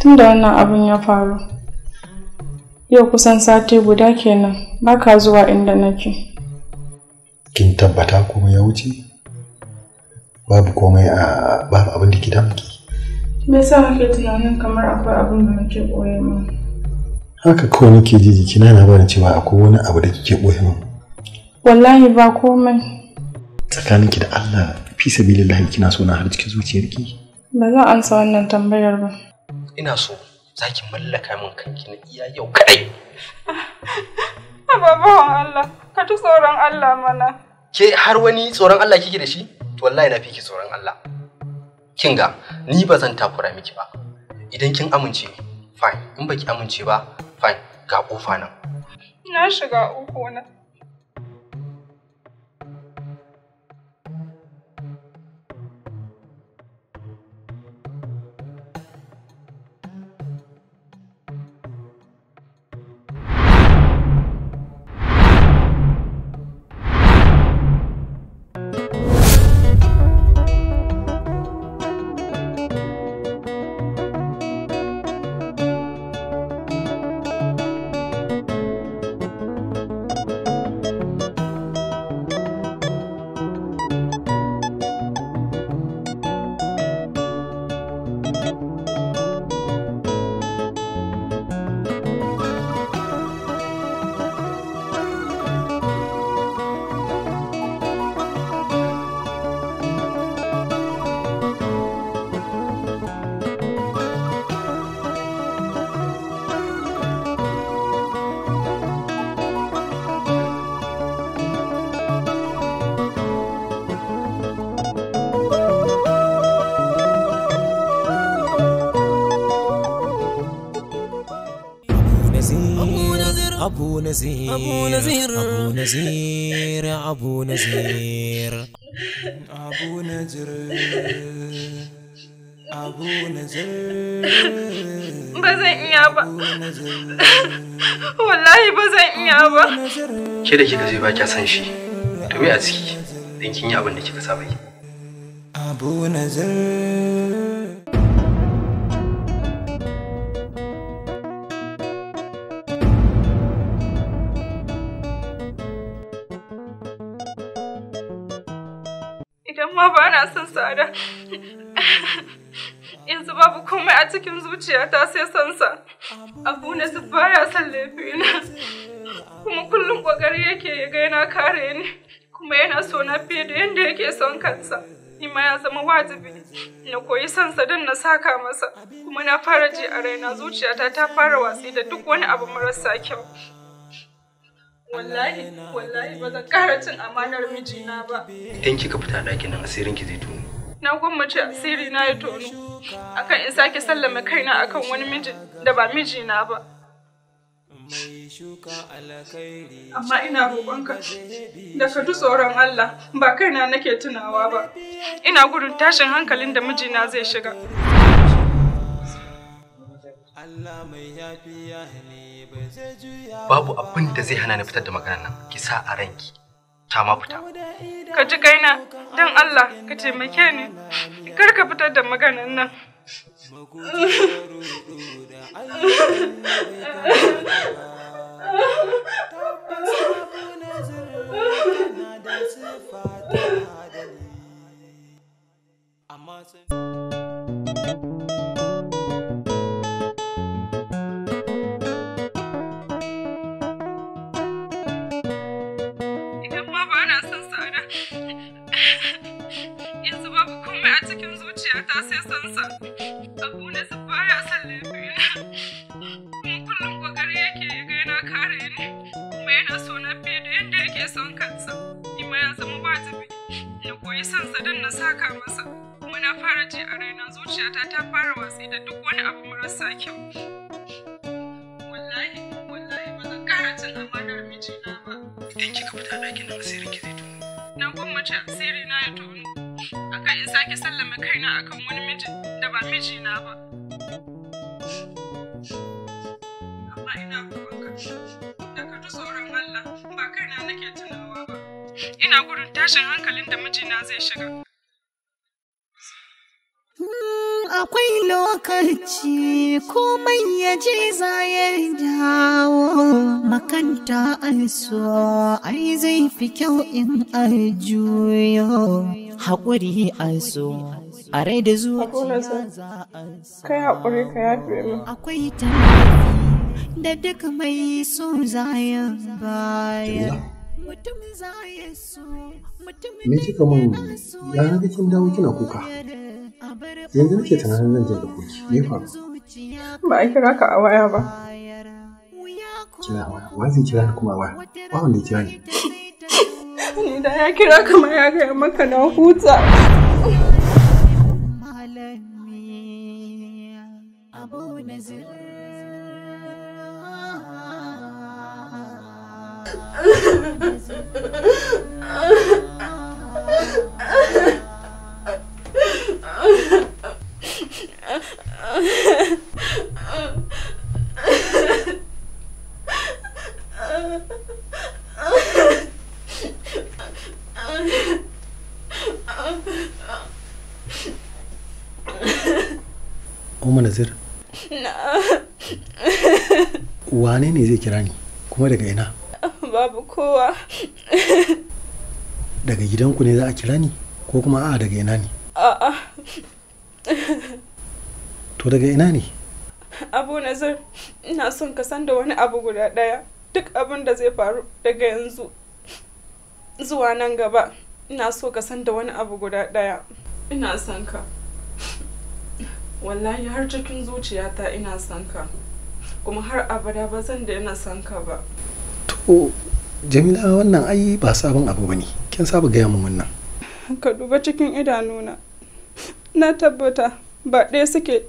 Tun da wannan abun ya faru, yau kusan sati guda kenan baka zuwa inda nake. Kin tabbata komai ya wuce? Babu komai a babu abin da ke damunki? Me yasa kake tunanin kamar akwai abin da nake ɓoye min? Haka kawai nake ji jikina na bani cewa akwai wani abu da kike ɓoye min. Wallahi ba komai. Tsakaninki da Allah fi sabilillahi kina so na har cikin zuciyarki? Ba zan ansa wannan tambayar ba. Ina so za ki mallaka min kanki na iya yau kaɗai. Babawan Allah, ka ji tsoron Allah mana. Ke har wani tsoron Allah kike da shi? To wallahi na fi ki tsoron Allah. Kin ga ni ba zan takura miki ba. Idan kin amince, fine. In baki amince ba, fine. Ga kofa nan. Na shiga uku na. Abu Nazir, Abu Nazir, Abu Nazir, Abu Nazir, Abu Nazir, Abu Nazir. Ba zan iya ba. Wallahi ba zan iya ba. Ke da kika je ba kya san shi. To me a ciki? Dan kin yi abin da kika saba yi. Abu Nazir. Idan ma ba na son Sada, yanzu babu komai a cikin zuciyata sai son sa. Abu Nazir baya son laifina, kuma kullum kokari yake ya ga yana kare ni, kuma yana so na fiye da yadda yake son kansa. Ni ma ya zama wajibi na koyi son sa don na saka masa, kuma na fara ji a raina zuciyata ta fara watsi da duk wani abu marasa kyau. Wallahi, wallahi ba zan ƙara cin amanar mijina ba. Idan kika fita ɗakin nan asirin ki zai tono. Na gwammace asiri na ya tono akan in sake sallama kaina akan wani miji da ba mijina ba. Amma ina roƙonka da ka ji tsoron Allah, ba kaina nake tunawa ba. Ina gudun tashin hankalin da mijina zai shiga. Babu abin da zai hana ni fitar da maganar nan, ki sa a ranki ta ma fita. Ka ji kaina, don Allah ka taimake ni, kar ka fitar da maganar nan. Idan ma ba na son Sada, yanzu babu komai a cikin zuciyata sai son sa. Abu Nazir baya son laifina, kuma kullum kokari yake ya ga yana kare ni, kuma yana so na fiye da yadda yake son kansa. Ni ma ya zama wajibi na koyi son sa don na saka masa, kuma na fara ji a raina zuciyata ta fara watsi da duk wani abu marasa kyau. Wallahi, wallahi ba zan ƙara cin amanar mijina ba. Idan kika fita ɗakin nan asirin ki zai tono. Na gwammace asiri na ya tono akan in sake sallama kaina akan wani miji da ba mijina ba. Amma ina roƙonka da ka ji tsoron Allah, ba kaina nake tunawa ba. Ina gudun tashin hankalin da mijina zai shiga. Akwai lokaci komai ya je za ya dawo. Makanta an so ai zai fi kyau in a juyo. Haƙuri an so a rai da zuciya za a Kai haƙuri ka yafe min. Akwai tallafi da duk mai so za ya bayar. Mutum za ya so, mutum Me kika mun ya na ga kin dawo kina kuka? Yanzu nake tunanin zan je da kuki. Me ya faru? Ba a kira ka a waya ba. Kira a waya. Wa zai kira ni kuma a waya? Ba wanda ya kira ni. Ni da ya kira ka ma ya gaya maka na huta. Malami Abu Nazir. Umma Nazir. Wane ne zai kira ni? Kuma daga ina? Babu kowa. Daga gidanku ne za a kira ni? Ko kuma a'a daga ina ne? A'a. To daga ina ne? Abu Nazir, ina son ka san da wani abu guda ɗaya. Duk abin da zai faru daga yanzu zuwa nan gaba, ina so ka san da wani abu guda ɗaya. Ina son ka. Wallahi har cikin zuciyata ina son ka. Kuma har abada ba zan daina son ka ba. To Jamila wannan ai ba sabon abu bane. Kin saba gaya min wannan. Ka duba cikin idanuna. Na tabbata ba ɗaya suke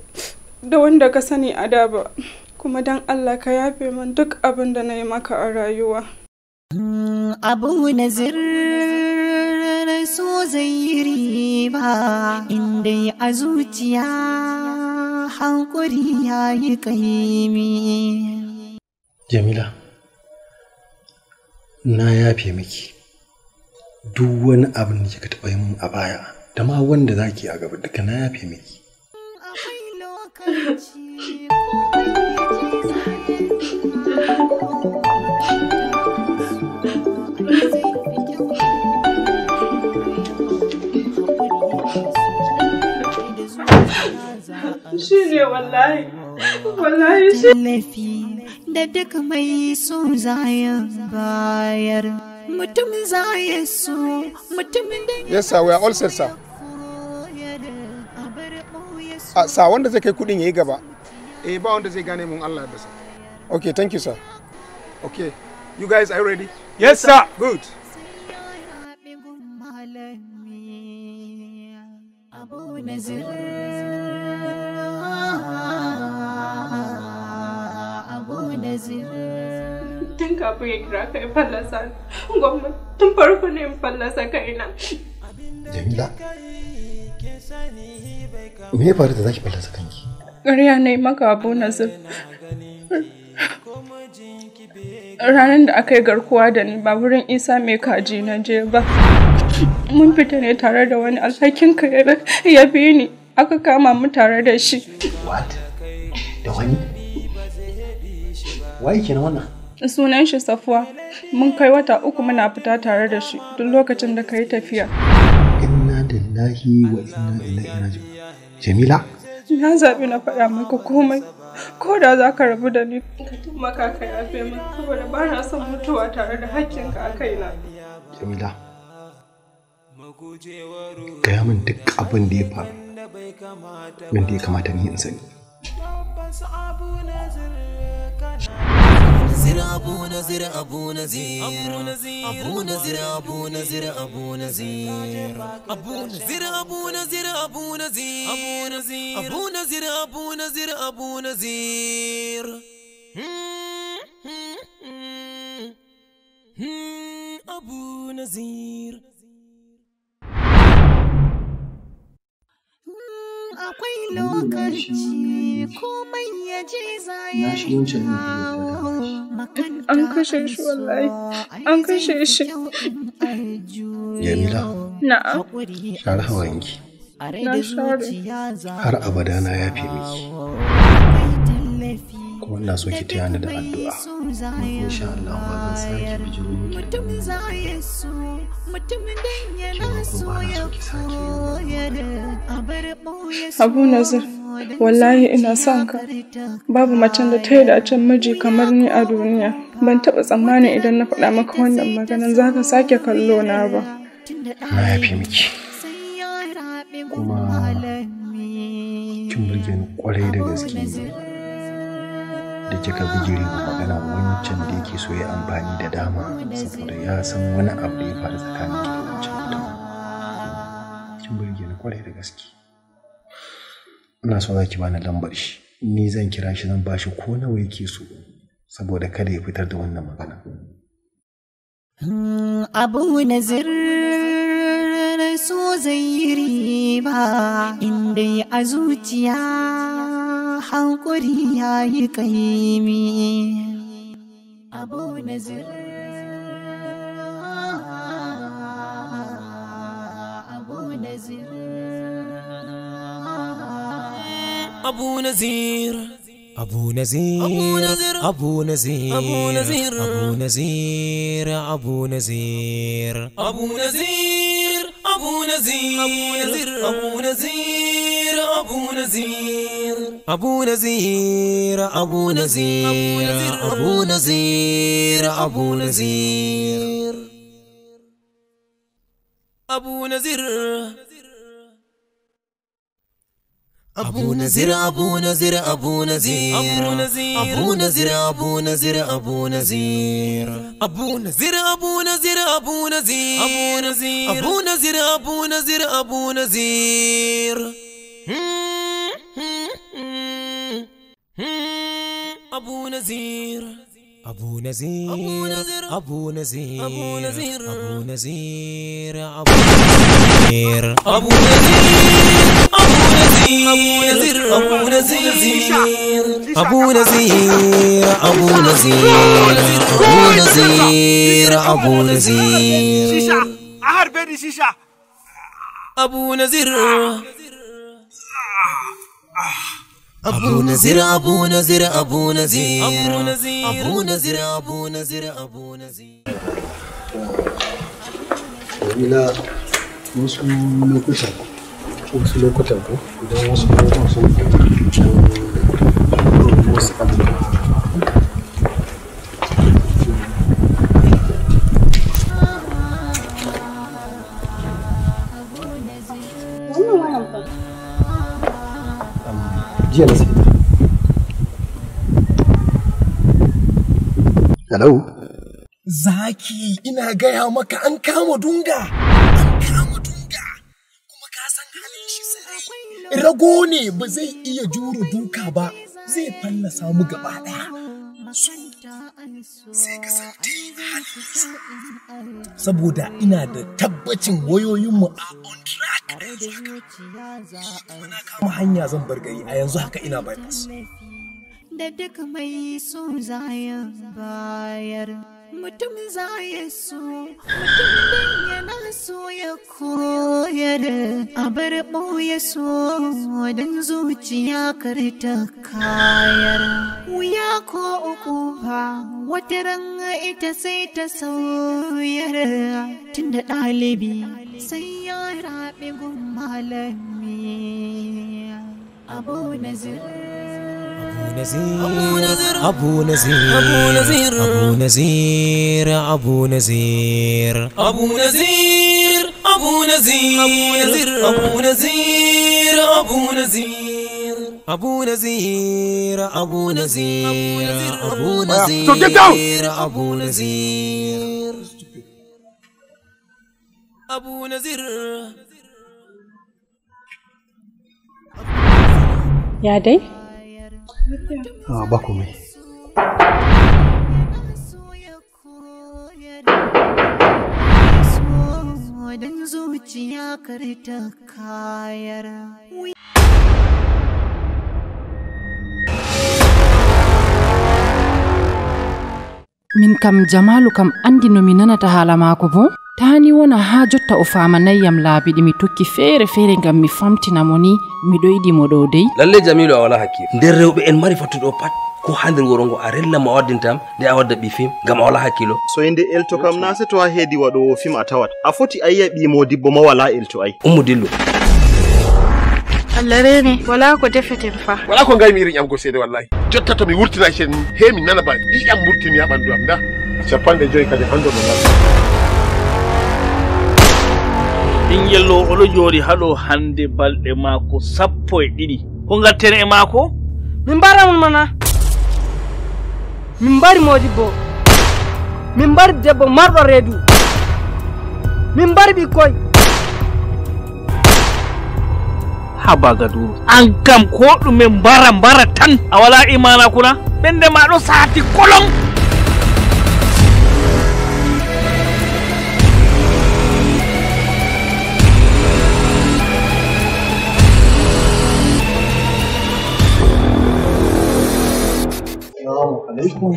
da wanda ka sani a da ba. Kuma don Allah ka yafe min duk abin da na yi maka a rayuwa. Abu Nazir so zai yi riba inda a zuciya hankuri ya yi kaimi. Jamila, na yafe miki duk wani abin da kika taɓa yi min a baya da ma wanda zaki a gaba duka na yafe miki. Akwai lokaci komai ya je za ya dawo. Shi ne wallahi. Wallahi shi. Tallafi da duk mai so za ya bayar. Mutum za ya so, mutum da Yes, sir. We are all set, sir. Ah, sir, wanda zai kai kudin yayi gaba. Eh, ba wanda zai gane mun Allah da sir. Okay, thank you, sir. Okay. You guys are you ready? Yes, sir. Good. Malami Abu Nazir Abu Nazir. Tun kafin ya kira ka ya fallasa ni. Gwamma tun farko ne in fallasa kaina. Jamila, me ya faru da zaki fallasa kanki? Ƙarya na yi maka Abu Nazir. Ranar da aka yi garkuwa da ni ba wurin Isa mai kaji na je ba. Mun fita ne tare da wani alhakin ka ya bi ni aka kama mu tare da shi. What? Da wani? Waye kenan wannan? Sunan shi Safuwa. Mun kai wata 3 muna fita tare da shi duk lokacin da ka yi tafiya. Inna lillahi wa inna ilaihi raji'un. Jamila? Na zaɓi na faɗa maka komai. Ko da za ka rabu da ni, ka taimaka ka yafe min saboda ba na son mutuwa tare da hakkinka a kaina. Jamila, gaya min duk abin da ya faru wanda ya kamata ni in sani. Nazir Abu Nazir Abu Nazir Abu Nazir Abu Nazir Abu Nazir Abu Nazir Abu Nazir Abu Nazir Abu Nazir Abu Nazir Abu Nazir Abu Nazir. Akwai lokaci komai ya je za ya Na shi wancan ne. An kashe shi wallahi. An kashe shi. Jamila, Na'am. share hawayenki. Na share. Har abada na yafe miki. Kuma ina so ki taya ni da addu'a. Insha Allah ba zan sake bijiro miki da wannan cewa ko ba na so ki sake yin Abu Nazir, wallahi ina son ka. Babu macen da ta yi dacen miji kamar ni a duniya. Ban taɓa tsammanin idan na faɗa maka wannan maganan za ka sake kallo na ba. Na yafe miki. Kuma kin burge ni kwarai da gaske da kika bijire wa magana wancan da yake so ya amfani da dama saboda ya san wani abu da ya faru tsakanin ki da wancan mutum. Kin burge ni kwarai da gaske. Ina so za ki bani lambar shi. Ni zan kira shi, zan bashi ko nawa yake so saboda kada ya fitar da wannan magana. Abu Nazir, so zai yi riba inda a zuciya hankuri ya yi kaimi. Abu Nazir, Abu Nazir, Abu Nazir, Abu Nazir, Abu Nazir, Abu Nazir, Abu Nazir, Abu Nazir, Abu Nazir, Abu Nazir, Abu Nazir, Abu Nazir, Abu Nazir, Abu Nazir, Abu Nazir, Abu Nazir, Abu Nazir. Abu Nazir, Abu Nazir, Abu Nazir, Abu Nazir, Abu Nazir, Abu Nazir, Abu Nazir, Abu Nazir, Abu Nazir, Abu Nazir, Abu Nazir, Abu Nazir, Abu Nazir. Abu Nazir, Abu Nazir, Abu Nazir, Abu Nazir, Abu Nazir, Abu Nazir, Abu Nazir, Abu Nazir, Abu Nazir, Abu Nazir, Abu Nazir, Shisha, a harbe ni shisha. Abu Nazir. Abu Nazir, Abu Nazir, Abu Nazir, Abu Nazir, Abu Nazir, Abu Nazir. Jamila, wasu lokutan ko idan wasu abubuwan sun wasu abubuwa. Wannan wayan fa? Jiya na sai ta. Hello? Zaki, ina gaya maka an kama Dunga. An kama Dunga. Kuma ka san halin shi sarai. Rago ne, ba zai iya jure duka ba. Zai fallasa mu gaba ɗaya. Sai ka san ta halin su. Saboda ina da tabbacin wayoyinmu a on track a yanzu haka. Ni kuma na kama hanya zan bar gari, a yanzu haka ina bypass. Da duk mai so zaya bayar, mutum zaya so mutum dan yana so ya koyar, a bar ɓoye so don zuciya kar ta kayar. Wuya ko uku ba wata ran ita sai ta sauyar, tunda ɗalibi sai ya raɓi gun malami. Abu Nazir, Abu Nazir, Abu Nazir, Abu Nazir, Abu Nazir, Abu Nazir, Abu Nazir, Abu Nazir, Abu Nazir, Abu Nazir, Abu Nazir, Abu So get down! Nazir, Abu Nazir, Abu Nazir. Ya dai? Ah, ba komai. Don zuciya kar ta kayar. Min kam Jamalu kam andi no mi nanata haala maako bo. Tani wona haa jotta o famanayyam laabi ɗi mi tokki feere feere ngam mi famtina mo ni miɗo yiɗi mo ɗo dey. Lalle Jamilu a wala hakkilo. Nder rewɓe en mari fattude o pat ko ha nder wuro ngo a rella mo a waddintam nde a wadda ɓi fim ngam a wala hakkilo. So inde elto kam na se to a heedi waɗowo fim a tawat a foti a yiya ɓi modibbo ma wala elto ay. Ummu dillu. Allah rene wala ko defeten fa. Wala ko ngaymi irin ƴamgo seede wallahi. Jotta to mi wurtina sen he mi nana ba ƴiƴam wurtimi ha ɓandu am da. 50 kadi hando mo ngal. Ɓinngel o oɗo jooɗi haɗo hande balɗe maako 12 ko gatten e maako. Min mbaramon mana. Min mbari modibbo. Min mbari debbo marɗo reedu. Min mbari ɓikkoy. Haba Gaduru an kam ko ɗume mbara mbara tan a wala imana kuna ɓende ma ɗo saati kolon. Assalamu alaikum.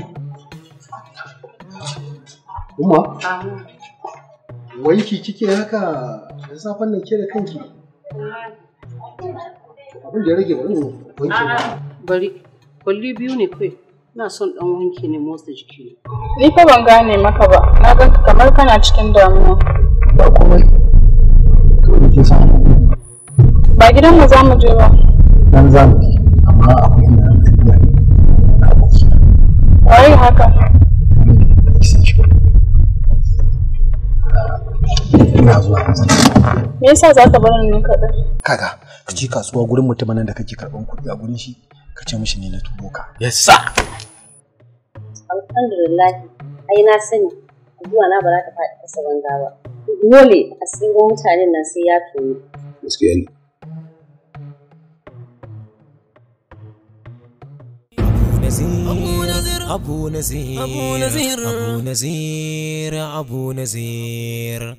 Umma, wanki kike haka da safen nan ke da kanki? Abin da ya rage bari in wanke. Bari, kwalli biyu ne kai. Ina son dan wanki ne motsa jiki. Ni fa ban gane maka ba. Na ganka kamar kana cikin damuwa. Ba komai. To ni ke san Ba gidan mu za mu je ba. Dan za mu je, amma akwai inda na tafiya ne. Na aboki. Waye haka? Ina zuwa yanzu. Me yasa za ka bar ni kaɗai? Kaga, ka je kasuwa gurin mutumin nan da kake karɓan kuɗi a gurin shi, ka ce mishi ne na turo ka. Yes sir. Alhamdulillah, ai na sani zuwa na ba za ta faɗi kasa banza ba. Dole asirin mutanen nan sai ya tonu. Gaskiya ne. Abu Nazir, Abu Nazir, Abu Nazir, Abu Nazir.